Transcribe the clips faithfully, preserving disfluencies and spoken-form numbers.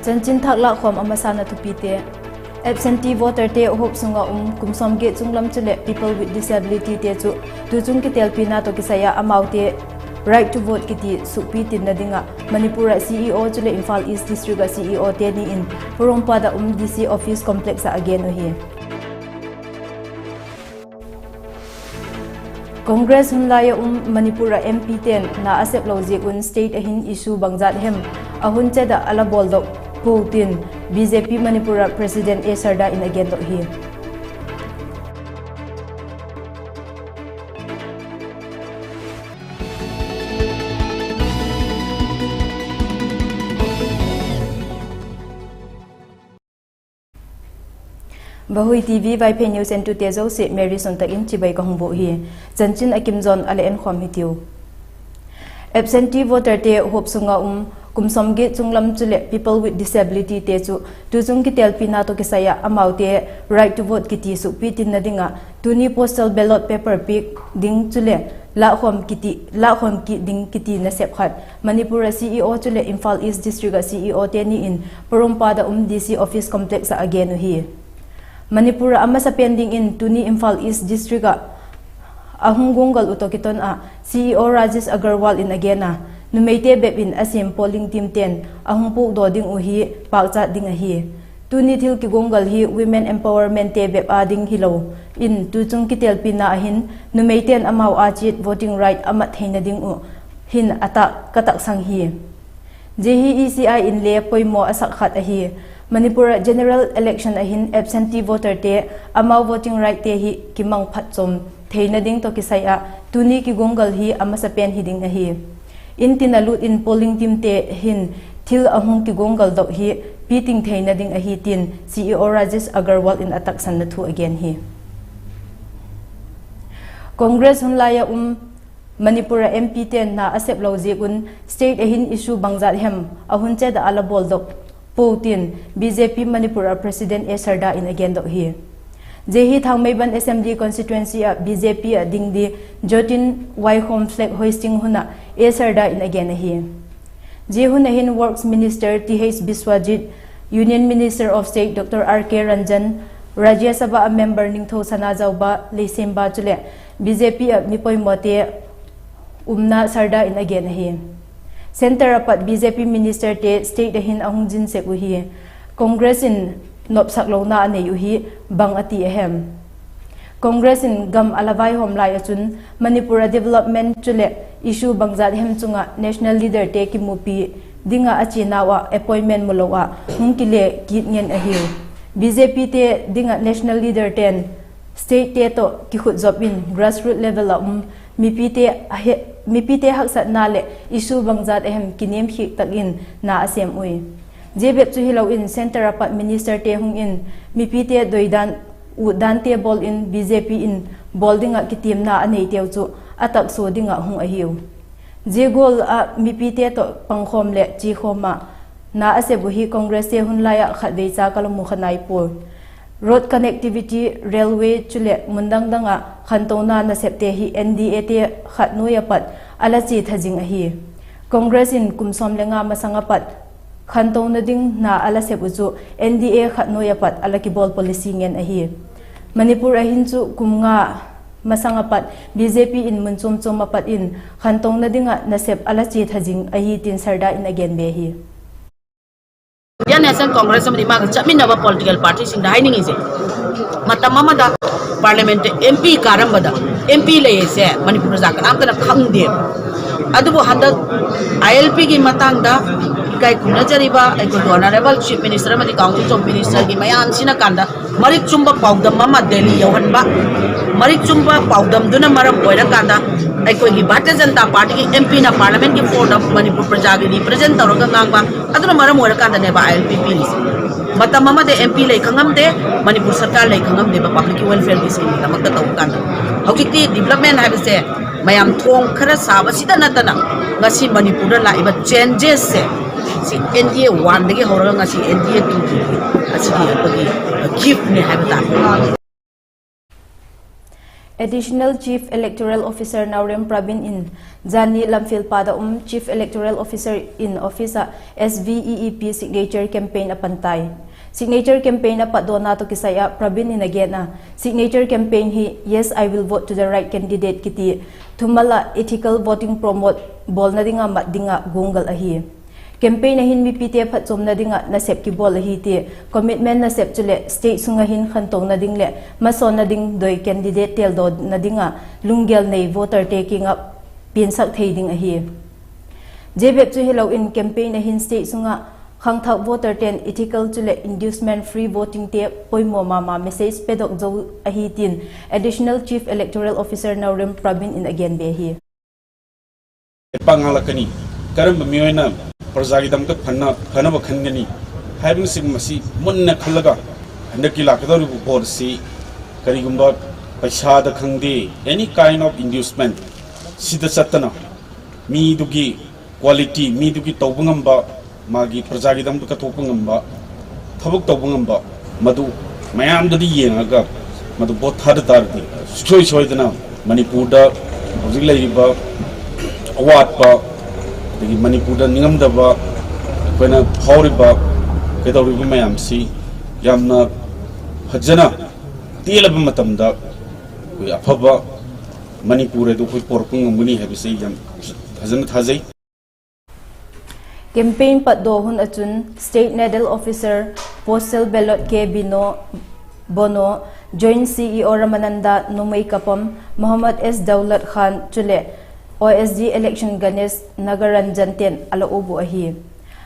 Chanchin thak lâkkhawm a masana thupite. Absentee voterte huap sung ah um kum sawmgiat chunglam chuleh people with disabilityte chu tuchung kitelpina tawh kisai ah amaute right to vote kiti sukpi tinna ding ah Manipur ah CEO chuleh Imphal East District ah CEOte ni in Porompat ah um DC office complex ah a gen uhi. Congress hun lai ah um Manipur ah MPte'n na a sep lo ziak un state ah hin issue bangjat hem a hun chet ah a la bawldok puau tin BJP Manipur ah President A Sardar in a gendok hi. Vahui TV Vaiphei News entute zosia Mary Sontak in chibai ka hung bûk hi. Chanchin a kim zawn a la enkhawm hitiu. Absentee voterte huap sung ah um kum sawmgiat chunglam chuleh people with disabilityte chu tuchung kitelpina tawh kisai ah amaute right to vote kiti sukpi tinna ding ah tuni postal ballot paper piak ding chuleh lâkkhawm kit ding kiti nasep khat Manipur ah CEO chuleh Imphal East District ah CEOte ni in Porompat ah um DC office complex ah a gen uhi. Manipur ah a masapen dingin tuni Imphal East District ah a hung guanggal uh tawh kiton ah CEO Rajesh Agarwal in a gen a, numeite bep in a siam polling teamte'n a hung puakdaw ding uh hi pâkchat ding ahi. Tuni thil kiguanggal hi women empowermentte bep â ding hilo in tuchung kitelpina ah hin numeite'n amau â chiat voting right a mat theina ding uh hin a tak, ka taksang hi. Zia hi ECI in le poimaw a sak khat ahi. Manipur ah general election ah hin absentee voterte amau voting rightte hi kimang phatchawm theina ding tawh kisai ah tuni kiguanggal hi a masapen hi ding ahi. In tin a lût in polling teamte hin thil a hung kiguanggal dok hi piting theina ding ahi tin CEO Rajesh Agarwal in a taksanna thu a gen hi. Congress hun lai ah um Manipur ah MPte'n na a sep lo ziak un state ah hin issue bangjat hem a hun chet ah a la bawldok puau tin BJP Manipur ah President A Sardar in a gendok hi. Zia hi Thangmeiban Assembly Constituency ah BJP ah ding di Jotin Waikhom flag hoisting hun ah A Sardar in a gen ahi. Zia hun ah hin Works Minister Th Biswajit, Union Minister of State Dr R K Ranjan, Rajya Sabha ah member Ningthou Sanajaoba Leishemba chuleh BJP ah mi poimawte umna Sardar in a gen ahi. Centre ah pat BJP ministerte state ah hin a hung zin sek uhi. Congress in nopsak lona a nei uhi, bang a ti a hem? Congress in gam a la vaihawm lai ah chun Manipur ah development chuleh issue bangjat hem chung ah national leaderte kimupi ding ah a chianau ah appointment mu lo ah hung kile kit ngen ahiu. BJPte ding ah national leaderte'n statete tawh kikhutzop in grassroot level ah um mipite, mipite haksatna leh issue bangjat a hem kiniamkhiak tak in na a sêm ui. Zia bep chu hilo in centre ah pat ministerte hung in mipite doidan, utdante bawl in BJP in bawl ding ah kitiamna a neiteu chu a taksua ding ah hung ahiu. Zia gual ah mipite tawh pangkhawm leh chiakhawm ah na a sep uh hi Congresste hun lai ah khatvei cha ka la mu kha nai puai. Road connectivity, railway chuleh mun dang dang ah khantona nasepte hi NDAte khat nuai ah pat a la chia tha zing ahi. Congress in kum sawm le nga masang ah pat khantona ding na a la sep uh chu NDA khat nuai ah pat a la kibawl policy ngen ahi. Manipur ah hin chu kum nga masang ah pat BJP in mun chuam chuam ah pat in khantona ding ah nasep a la chia tha zing ahi tin Sardar in a gen be hi. Indian National Congress ꯑꯃꯗꯤ ꯃꯥꯒ ꯆꯠꯃꯤꯟꯅꯕ political partyꯁꯤꯡꯗ ꯍꯥꯏꯅꯤꯡꯉꯤꯁꯦ, ꯃꯇꯝ ꯑꯃꯗ parliamentꯇ MP ꯀꯥꯔꯝꯕꯗ, MP ꯂꯩ ꯍꯥꯏꯁꯦ ꯃꯅꯤꯄꯨꯔ ꯄ꯭ꯔꯖꯥ ꯀꯅꯥꯝꯇꯅ ꯈꯪꯗꯦꯕ꯫ ꯑꯗꯨꯕꯨ ꯍꯟꯗꯛ ILPꯒꯤ ꯃꯇꯥꯡꯗ ꯏꯀꯥꯏ ꯈꯨꯝꯅꯖꯔꯤꯕ ꯑꯩꯈꯣꯏꯒꯤ honourable Chief Minister ꯑꯃꯗꯤ Council of Ministerꯒꯤ ꯃꯌꯥꯝꯁꯤꯅ ꯀꯥꯟꯗ ꯃꯔꯤꯛ ꯆꯨꯝꯕ ꯄꯥꯎꯗꯝ ꯑꯃ ꯗꯦꯜꯂꯤ ꯌꯧꯍꯟꯕ, ꯃꯔꯤꯛ ꯆꯨꯝꯕ ꯄꯥꯎꯗꯝꯗꯨꯅ ꯃꯔꯝ ꯑꯣꯏꯔꯀꯥꯟꯗ ꯑꯩꯈꯣꯏꯒꯤ ꯚꯥꯔꯇꯤꯌ ꯖꯅꯇꯥ ꯄꯥꯔꯇꯤꯒꯤ MPꯅ parliamentꯀꯤ floorꯗ ꯃꯅꯤꯄꯨꯔ ꯄ꯭ꯔꯖꯥꯒꯤ represent ꯇꯧꯔꯒ ꯉꯥꯡꯕ, ꯑꯗꯨꯅ ꯃꯔꯝ ꯑꯣꯏꯔꯀꯥꯟꯗꯅꯦꯕ ILP ꯄꯤꯔꯤꯁꯦ꯫ ꯃꯇꯝ ꯑꯃꯗ MP ꯂꯩ ꯈꯪꯉꯝꯗꯦ, ꯃꯅꯤꯄꯨꯔ ꯁꯔꯀꯥꯔ ꯂꯩ ꯈꯪꯉꯝꯗꯦꯕ publicꯀꯤ welfareꯒꯤ schemeꯒꯤꯗꯃꯛꯇ ꯇꯧꯕ ꯀꯥꯟꯗ꯫ ꯍꯧꯖꯤꯛꯇꯤ development ꯍꯥꯏꯕꯁꯦ ꯃꯌꯥꯝ ꯊꯣꯡ ꯈꯔ ꯁꯥꯕꯁꯤꯗ ꯅꯠꯇꯅ ꯉꯁꯤ ꯃꯅꯤꯄꯨꯔꯗ ꯂꯥꯛꯏꯕ changesꯁꯦ ꯁꯤ NDA oneꯗꯒꯤ ꯍꯧꯔꯒ ꯉꯁꯤ NDA twoꯒꯤ ꯑꯁꯤꯒꯤ ꯑꯩꯈꯣꯏꯒꯤ giftꯅꯤ ꯍꯥꯏꯕ ꯇꯥꯔꯦ꯫ Additional Chief Electoral Officer Naorem Pravin in Zani Lamphel pat a um Chief Electoral Officer in office ah S V E E P signature campaign a pan tai. Signature campaign a patdawna tawh kisai ah Prabin in a gen a, signature campaign hi Yes, I will vote to the right candidate kiti thumal ah ethical voting promote bawlna ding ah mat ding ah guanggal ahi. Campaign a hin mipite phatchuamna ding ah nasep kibawl ahi tia, commitment nasep chuleh state sung ah hin khantona ding leh masawnna ding doi candidate teldawna ding ah lunggel nei voterte kiang ah piansak thei ding ahi. Zia bep chu hilo in campaign a hin state sung ah khangthak voterte'n ethical chuleh inducement free votingte poimaw ma ma message pedok zo ahi tin Additional Chief Electoral Officer Naorem Prabin in a gen be hi. ปังหลักนี่ ꯀꯔꯝꯕ ꯃꯤꯑꯣꯏꯅ ꯄ꯭ꯔꯖꯥꯒꯤꯗꯃꯛꯇ ꯐꯅ ꯐꯅꯕ ꯈꯟꯒꯅꯤ ꯍꯥꯏꯕꯅꯆꯤꯡꯕꯁꯤ ꯃꯨꯟꯅ ꯈꯜꯂꯒ, ꯍꯟꯗꯛꯀꯤ ꯂꯥꯛꯀꯗꯧꯔꯤꯕ ꯚꯣꯠ ꯑꯁꯤ ꯀꯔꯤꯒꯨꯝꯕ ꯄꯩꯁꯥꯗ ꯈꯪꯗꯦ, any kind of inducement ꯁꯤꯗ ꯆꯠꯇꯅ, ꯃꯤꯗꯨꯒꯤ quality, ꯃꯤꯗꯨꯒꯤ ꯇꯧꯕ ꯉꯝꯕ, ꯃꯥꯒꯤ ꯄ꯭ꯔꯖꯥꯒꯤꯗꯃꯛꯇ ꯀꯠꯊꯣꯛꯄ ꯉꯝꯕ, ꯊꯕꯛ ꯇꯧꯕ ꯉꯝꯕ, ꯃꯗꯨ ꯃꯌꯥꯝꯗꯗꯤ ꯌꯦꯡꯉꯒ, ꯃꯗꯨ ꯚꯣꯠ ꯊꯥꯗ ꯇꯥꯔꯗꯤ, ꯁꯨꯡꯁꯣꯏ ꯁꯣꯏꯗꯅ ꯃꯅꯤꯄꯨꯔꯗ ꯍꯧꯖꯤꯛ ꯂꯩꯔꯤꯕ ꯑꯋꯥꯠꯄ, ꯑꯗꯒꯤ ꯃꯅꯤꯄꯨꯔꯗ ꯅꯤꯡꯉꯝꯗꯕ, ꯑꯩꯈꯣꯏꯅ ꯐꯥꯎꯔꯤꯕ, ꯀꯩꯗꯧꯔꯤꯕ ꯃꯌꯥꯝꯁꯤ ꯌꯥꯝꯅ ꯐꯖꯅ, ꯇꯦꯜꯂꯕ ꯃꯇꯝꯗ ꯑꯩꯈꯣꯏ ꯑꯐꯕ ꯃꯅꯤꯄꯨꯔ ꯑꯗꯨ ꯑꯩꯈꯣꯏ ꯄꯣꯔꯛꯄ ꯉꯝꯒꯅꯤ ꯍꯥꯏꯕꯁꯤ ꯑꯩ ꯌꯥꯝ ꯐꯖꯅ ꯊꯥꯖꯩ꯫ Campaign patdaw hun ah chun State Nodal Officer Postal Ballot K Bino Bono, Joint C E O Ramananda Numei Kapam, Mohammad S Daulat Khan chuleh O S D Election Ganesh Nagaranjan ten a la uap uh ahi.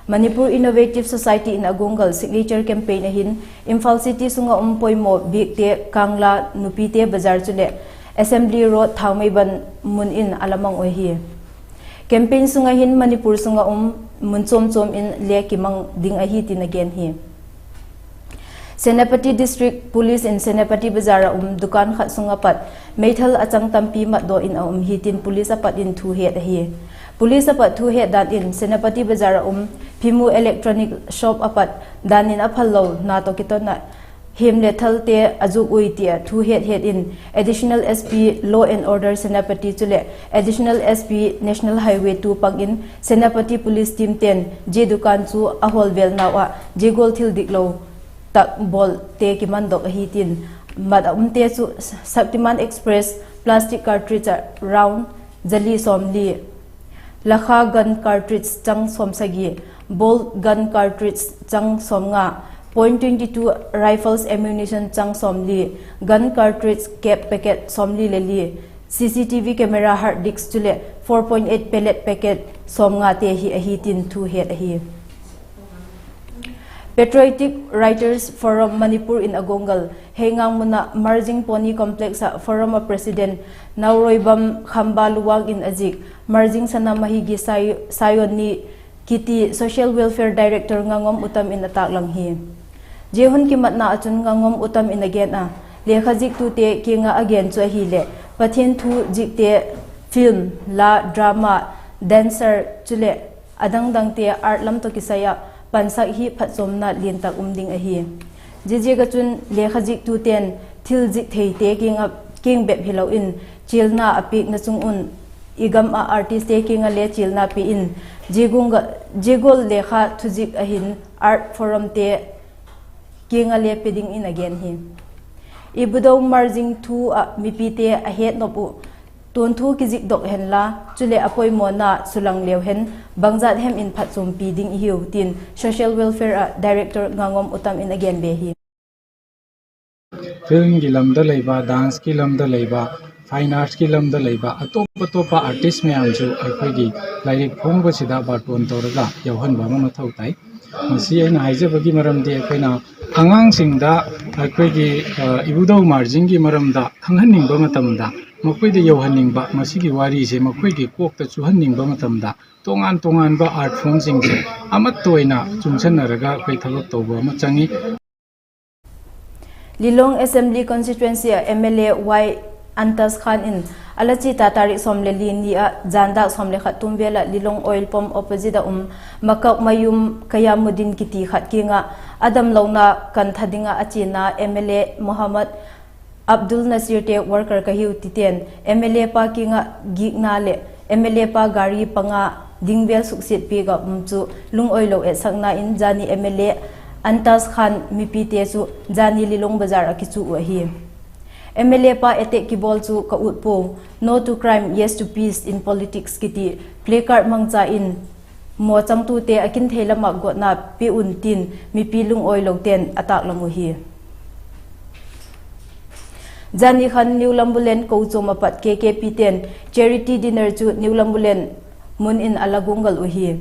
Manipur Innovative Society in a guanggal signature campaign a hin Imphal City sung ah um poimaw biakte, Kangla, Nupite Bazar chuleh Assembly Road, Thaumeiban mun in a la mang uh ahi. Campaign sung ah hin Manipur sung ah um mun chuam chuam in le kimang ding ahi tin a gen hi. Senapati District Police in Senapati Bazar ah um dukan khat sung ah pat meithal a chang tampi matdaw in a um hi tin police a pat in thu het ahi. Police a pat thu het dan in Senapati Bazar ah um Phimu Electronic Shop a pat dan in a phallo na tawh kiton ah hem le thalte a zuk ui ti ah thu het het in Additional S P Law and Order Senapati chuleh Additional S P National Highway two pang in Senapati Police team ten zia dukan chu a hawlvel nau ah zia gual thil diklo tak bawlte kimandok ahi tin, mat a umte chu Shaktiman Express plastic cartridge ah round zali sawmli, Lakha gun cartridge chang sawmsagi, bolt gun cartridge chang sawmnga, point twenty two rifles ammunition chang sawmli, gun cartridge cap packet sawmli le li, C C T V camera hard disk chuleh four point eight pellet packet sawmngate hi ahi tin thu het ahi. Patriotic Writers Forum Manipur in a guanggal Heingang mun ah Marjing Pony Complex ah Forum a President Naoroibam Khamba Luwang in a zik Marjing Sana Mahigi Sai-, Saionni kiti Social Welfare Director Ngangom Utam in a taklang hi. Zia hun kimatna ah chun Ngangom Utam in a gen a, lekha ziktute kiang ah a gen chu ahileh Pathian thu zikte, film, la, drama, dancer chuleh a dang dangte art lam tawh kisai ah pansak hi phatchuamna lian tak um ding ahi. Ziaziak ah chun lekha ziktute'n thil zik theite kiang ah, kiang bep hilo in chialna a piakna chung un i gam ah artistte kiang ah le chialna pia in, zia gual lekha thuzik ah hin art forumte kiang ah le pe dingin a gen hi. Ibudou Marjing thu ah mipite a hetnop uh tuanthu kizikdok henla, chuleh a poimawna sulang leu hen, bangjat hem in phatchuampi ding i hiu tin Social Welfare ah Director Ngangom Utam in a gen be hi. ꯐꯤꯜꯝꯒꯤ ꯂꯝꯗ ꯂꯩꯕ, ꯗꯥꯟꯁꯀꯤ ꯂꯝꯗ ꯂꯩꯕ, ꯐꯥꯏꯟ ꯑꯥꯔꯠꯁꯀꯤ ꯂꯝꯗ ꯂꯩꯕ ꯑꯇꯣꯞ ꯑꯇꯣꯞꯄ ꯑꯥꯔꯇꯤꯁ ꯃꯌꯥꯝꯁꯨ ꯑꯩꯈꯣꯏꯒꯤ ꯂꯥꯏꯔꯤꯛ ꯐꯣꯡꯕꯁꯤꯗ ꯕꯥꯔꯇꯣꯟ ꯇꯧꯔꯒ ꯌꯥꯎꯍꯟꯕ ꯑꯃ ꯃꯊꯧ ꯇꯥꯏ꯫ ꯃꯁꯤ ꯑꯩꯅ ꯍꯥꯏꯖꯕꯒꯤ ꯃꯔꯝꯗꯤ ꯑꯩꯈꯣꯏꯅ ꯑꯉꯥꯡꯁꯤꯡꯗ ꯑꯩꯈꯣꯏꯒꯤ, ꯑ, ꯏꯕꯨꯙꯧ ꯃꯥꯔꯖꯤꯡꯒꯤ ꯃꯔꯝꯗ ꯈꯪꯍꯟꯅꯤꯡꯕ ꯃꯇꯝꯗ, ꯃꯈꯣꯏꯗ ꯌꯧꯍꯟꯅꯤꯡꯕ, ꯃꯁꯤꯒꯤ ꯋꯥꯔꯤꯁꯦ ꯃꯈꯣꯏꯒꯤ ꯀꯣꯛꯇ ꯆꯨꯍꯟꯅꯤꯡꯕ ꯃꯇꯝꯗ, ꯇꯣꯉꯥꯟ ꯇꯣꯉꯥꯟꯕ ꯑꯥꯔꯠ ꯐꯣꯝꯁꯤꯡꯁꯦ ꯑꯃꯠꯇ ꯑꯣꯏꯅ ꯆꯨꯡꯁꯟꯅꯔꯒ ꯑꯩꯈꯣꯏ ꯊꯕꯛ ꯇꯧꯕ ꯑꯃ ꯆꯪꯉꯤ꯫ Lilong Assembly Constituency ah M L A Y Antas Khan in a la chia ta tarik sawm le li ni ah zan dâk sawm le khat tum vel ah Lilong Oil Pump opposite ah um Makak Mayum Kayamuddin kiti khat kiang ah a damlona kantha ding ah a chiana M L A Mohammad Abdul Nasir te worker ka hiu tite'n M L A pa kiang ah gikna leh MLA pa gari panga ding vel suksiat piak ah um chu lungawilo etsakna in zani MLA Antaz Khan mipite chu zani Lilong Bazar ah kichu uh ahi. MLA pa attack kibawl chu ka ut pua, No to Crime, Yes to Peace in Politics kiti placard mangcha in mawchangtute a kin thei lam ah gawtna pe un tin mipi lungawilote'n a tâklang uhi. Zani khan New Lambulen kochuam ah pat KKP te'n charity dinner chu New Lambulen mun in a la guanggal uhi.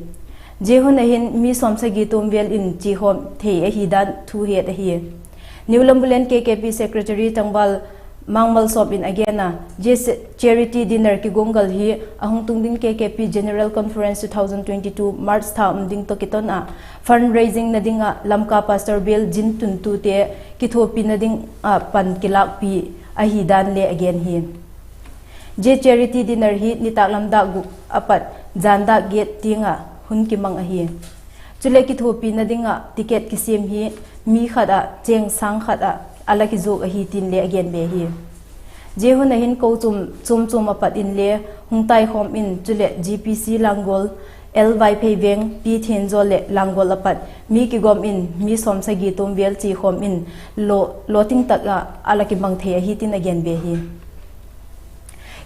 Zia hun ah hin mi sawmsagi tuam vel in chiakhawm thei ahi dan thu het ahi. New Lambulen KKP Secretary Tangval Mangmalsawm in a gen a, zia charity dinner kiguanggal hi a hung tung ding KKP General Conference two thousand twenty-two March tha um ding tawh kiton ah fundraising na ding ah Lamka Pastor Bial zin tuntute kithuapina ding ah pan kilâkpi ahi dan le a gen hi. Zia charity dinner hi nitâklam dak guk ah pat jan dak giat tiang ah hun kimang ahi. Chuleh kithuapina ding ah ticket kisiam hi mi khat ah chêng sâng khat ah a la kizuak ahi tin le a gen be hi. Zia hun ah hin kochuam chuam chuam ah pat inle hung taikhawm in chuleh GPC Langgual, L Vaiphei Veng, P Thianzawl leh Langgual ah pat mi kigawm in mi sawmsagi tuam vel chiakhawm in lawting tak ah a la kimang thei ahi tin a gen be hi.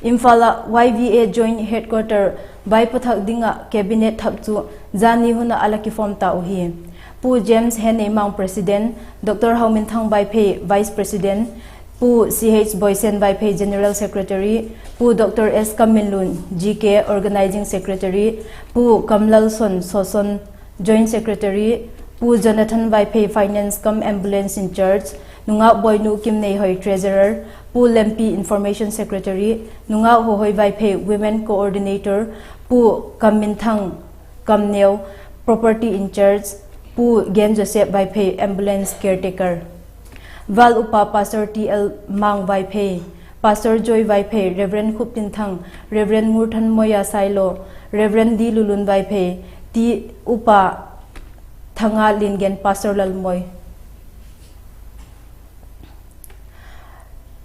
Imphal ah YVA Joint Headquarter vaipo thak ding ah cabinet thak chu zani hun ah a la kiform ta uhi. Pu James Henneimang, President, Dr Hauminthang Vaiphei, Vice President, Pu Ch Boisen Vaiphei, General Secretary, Pu Dr S Kamminlun, GK, Organising Secretary, Pu Kamlalson Soson, Joint Secretary, Pu Jonathan Vaiphei, Finance cum Ambulance in Charge, Nungak Boinu Kimneihoi, Treasurer, Pu Lempi, Information Secretary, Nungak Hohoi Vaiphei, Women Coordinator, Pu Kamminthang Kamneo, Property in Charge, Pu Gen Joseph Vaiphei, Ambulance Caretaker. Val upa Pastor T L Mang Vaiphei, Pastor Joy Vaiphei, Reverend Khuptinthang, Reverend Ngurthanmoia Sailo, Reverend D Lulun Vaiphei, ti upa Thanga Lingen, Pastor Lalmoi.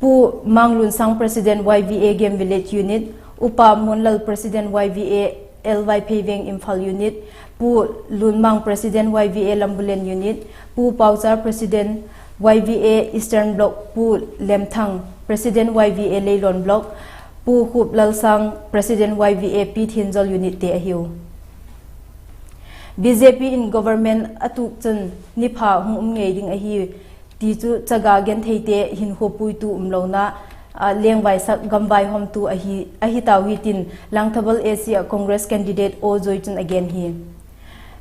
Pu Manglunsang, President, Y V A Game Village Unit, Upa Muanlal, President, Y V A L Vaiphei Veng, Imphal Unit, Pu Lunmang, President, Y V A Lambulen Unit, Pu Pauchar, President, Y V A Eastern Block, Pu Lemthang, President, Y V A Leilawn Block, Pu Khuplalsang, President, Y V A Pithianzawl Unit te ahiu. B J P in government a tuk chun ni pha hung um ngei ding ahi ti chu chaga gentheite hinkhua puitu umlona, a, lengvaisak gamvaihawmtu ahi, ahi tau hi tin Langthabal A C ah Congress candidate Aw Zoi chun a gen hi.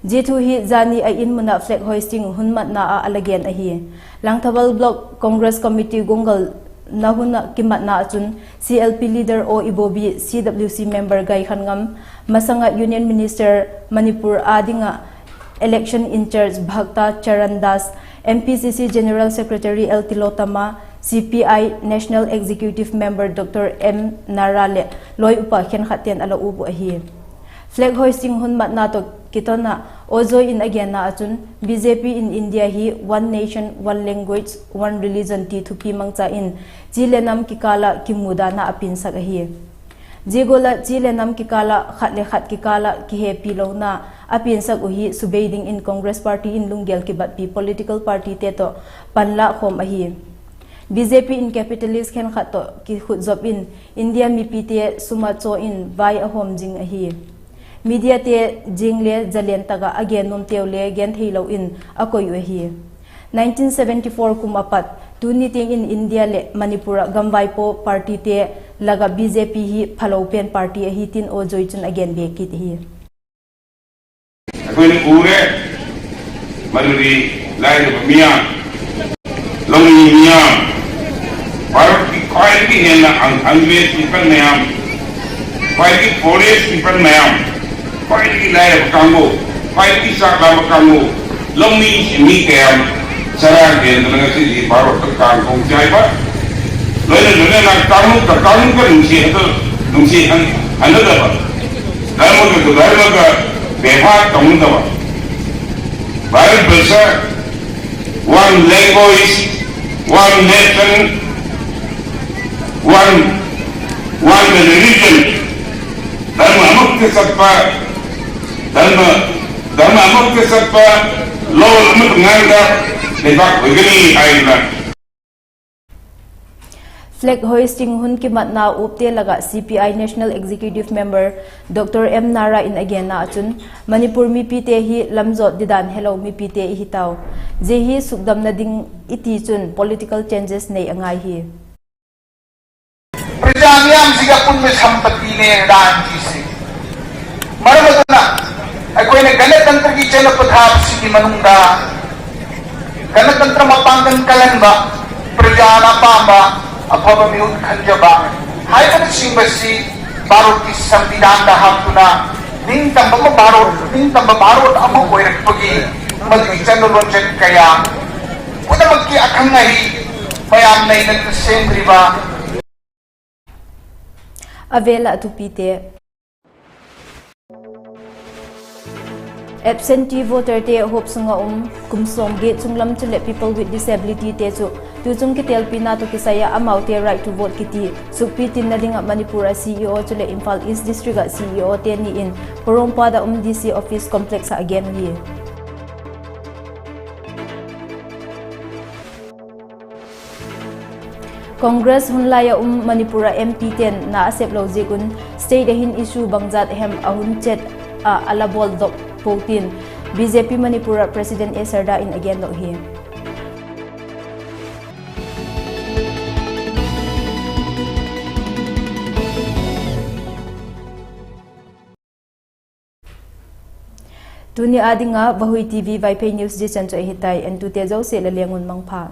Zia thu hi zani a in mun ah flag hoisting hun matna ah a la gen ahi. Langthabal Block Congress Committee guanggalna hun ah kimatna ah chun C L P leader Aw Ibobi, C W C member Gaikhanngam, masang ah Union Minister Manipur â ding ah election in charge Bhakta Charan Das, M P C C General Secretary L Tilotama, C P I National Executive Member Dr M Nara leh lawi upa khenkhatte'n a la uap uh ahi. Flag hoisting hun matna tawh kiton ah Aw Zoi in a genna ah chun B J P in India hi one nation, one language, one religion ti thupi mangcha in chi le nam kikâl ah kimudana a piansak ahi. Zia gual ah chi le nam kikâl ah khat le khat kikâl ah kihepilona a piansak uh hi subei dingin Congress party in lunggel kibatpi political partyte tawh panlâk khawm ahi. B J P in capitalist khenkhat tawh kikhutzop in India mipite sum ah chaw in vai a hawm zing ahi. Mediate zing le zalen tak ah a gen nuamteu le gentheilo in a koi uh ahi. Nineteen seventy-four kum ah pat tuni tiang in India leh Manipur ah gamvaipo partyte lak ah B J P hi phalo pen party ahi tin Aw Zoi chun a gen be kit hi. ꯑꯩꯈꯣꯏꯅ ꯎꯔꯦ, ꯃꯗꯨꯗꯤ ꯂꯥꯏꯔꯕ ꯃꯤꯌꯥꯝ, ꯂꯧꯃꯤ ꯃꯤꯌꯥꯝ, ꯚꯥꯔꯠꯀꯤ ꯈ꯭ꯋꯥꯏꯗꯒꯤ ꯍꯦꯟꯅ ꯑꯟ-, unwasted people ꯃꯌꯥꯝ, ꯈ꯭ꯋꯥꯏꯗꯒꯤ poorest people ꯃꯌꯥꯝ, ꯈ꯭ꯋꯥꯏꯗꯒꯤ ꯂꯥꯏꯔꯕ ꯀꯥꯡꯕꯨ, ꯈ꯭ꯋꯥꯏꯗꯒꯤ ꯆꯥꯛ ꯂꯥꯝꯕ ꯀꯥꯡꯕꯨ, ꯂꯧꯃꯤ ꯁꯤꯟꯃꯤ ꯀꯌꯥꯝ ꯆꯔꯥ ꯍꯦꯟꯗꯅ ꯉꯁꯤꯗꯤ ꯚꯥꯔꯠꯇ ꯀꯥꯡ ꯈꯣꯡ ꯆꯥꯏꯕ, ꯂꯣꯏꯅ ꯂꯣꯏꯅꯅ ꯀꯥꯡꯂꯨꯞꯀ ꯀꯥꯡꯂꯨꯞꯀ ꯅꯨꯡꯁꯤ ꯍꯟ-, ꯅꯨꯡꯁꯤ ꯍꯟ-, ꯍꯟꯅꯗꯕ, ꯙꯔꯃꯒ ꯙꯔꯃꯒ ꯕꯦꯕꯥꯔ ꯇꯧꯅꯗꯕ, Bharat verse, one language, one nation, one, one religion, धर्म अमुक्त सत्य, धर्म, धर्म अमुक्त सत्य, लोक अमृत मार्ग, देवा भगनी आईना। Flag hoisting hun kimatna upte lak ah C P I National Executive Member Doctor M Nara in a genna ah chun, Manipur mipite hi lamzawt didan helo mipite i hi tau. Zia hi sukdamna ding i ti chun political changes nei a ngai hi. प्रजा नियम जिगा पुण्य संपत्ति ने दान की से। मरम अदुना, ꯑꯩꯈꯣꯏꯅ ꯒꯅꯇꯟꯇ꯭ꯔꯒꯤ ꯆꯠꯅ ꯄꯊꯥꯞꯁꯤꯒꯤ ꯃꯅꯨꯡꯗ ꯒꯅꯇꯟꯇ꯭ꯔ ꯃꯄꯥꯡꯒꯜ ꯀꯜꯍꯟꯕ, ꯄ꯭ꯔꯖꯥꯅ ꯑꯄꯥꯝꯕ ꯑꯐꯕ ꯃꯤꯍꯨꯠ ꯈꯟꯖꯕ ꯍꯥꯏꯕꯅꯆꯤꯡꯕꯁꯤ ꯚꯥꯔꯠꯀꯤ ꯁꯪꯕꯤꯙꯥꯟꯗ ꯍꯥꯞꯇꯨꯅ ꯅꯤꯡꯇꯝꯕ ꯑꯃ ꯚꯥꯔꯠ, ꯅꯤꯡꯇꯝꯕ ꯚꯥꯔꯠ ꯑꯃ ꯑꯣꯏꯔꯛꯄꯒꯤ ꯃꯗꯨꯒꯤ ꯆꯠꯅ ꯂꯣꯟꯆꯠ ꯀꯌꯥ ꯄꯨꯝꯅꯃꯛꯀꯤ ꯑꯈꯪ ꯑꯍꯩ ꯃꯌꯥꯝꯅ ꯁꯦꯝꯈ꯭ꯔꯤꯕ ꯑꯕꯦꯜ ꯑꯇꯨꯄꯤꯇꯦ꯫ Absentee voterte hop sung ah um kum sawm giat chunglam chuleh people with disabilityte chu tuchung kitelpina tawh kisai ah amaute right to vote kiti sukpitinna ding ah Manipur ah C E O chuleh Imphal East District ah C E Ote ni in Porompat ah um D C office complex ah a gen uhi. Congress hun lai ah um Manipur ah MPte'n na a sep lo ziak un state ah hin issue bangjat hem a hun chet ah a la bawldok puau tin BJP Manipur ah President A Sardar in a gendok hi. Tuni â ding ah Vahui TV Vaiphei News zia chan chu ahi tai, entute zosia la leng un mangpha.